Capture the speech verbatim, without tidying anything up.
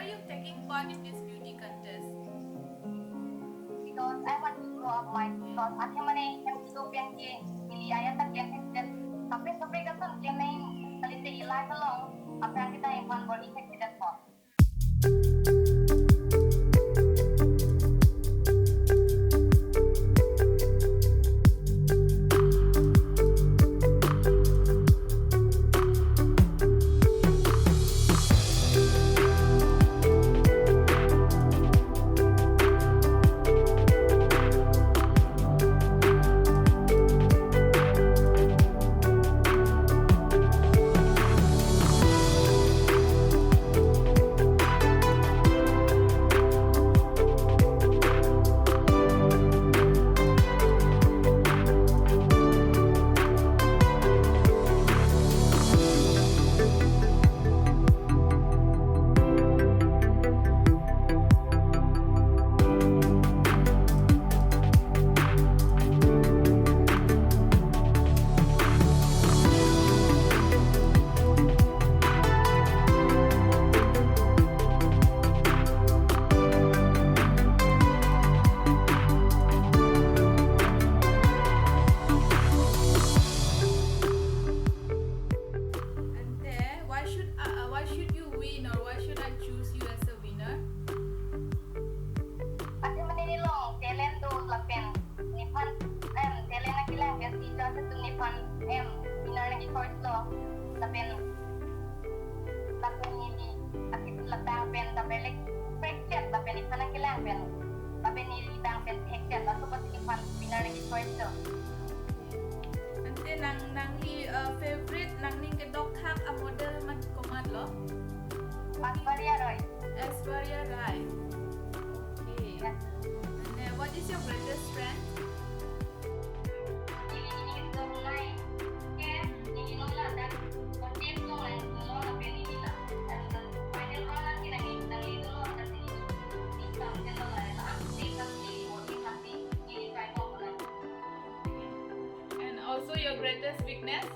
Why are you taking part in this beauty contest? Because I want to show off my, because athe mane hem kedo pen ke ili aya ta ke hem ke kaprek kaprek ason ke main kalite i life along aphrang kita yang one body ke kita ko. And then, why should uh, uh, why should you win or why should I choose you as a winner? Athe mane nelong talent do lapen nephan em talent akelang pensi judges atum nephan em winner nangkechoice lo lapen lapen neli akit labang pen lapen lek prekchet lapen nephan akelang pen lapen neli bang pen prekchet laso pasi nephan winner nangkechoice lo. Ante nang nangli uh, favorite nangning kedokthak a model mat komatlo? Aishwarya Roy. Aishwarya Rai. Okay. Yeah. And uh, what is your greatest strength? Neli neli kedo nai ke neli non ladak kotim tong nai non lapen neli la. And the final round lagi nangli nangli dolo ladak neli neli kam ke dolo la. Ang sih kasi neli body happy neli try ko na. And also your greatest weakness?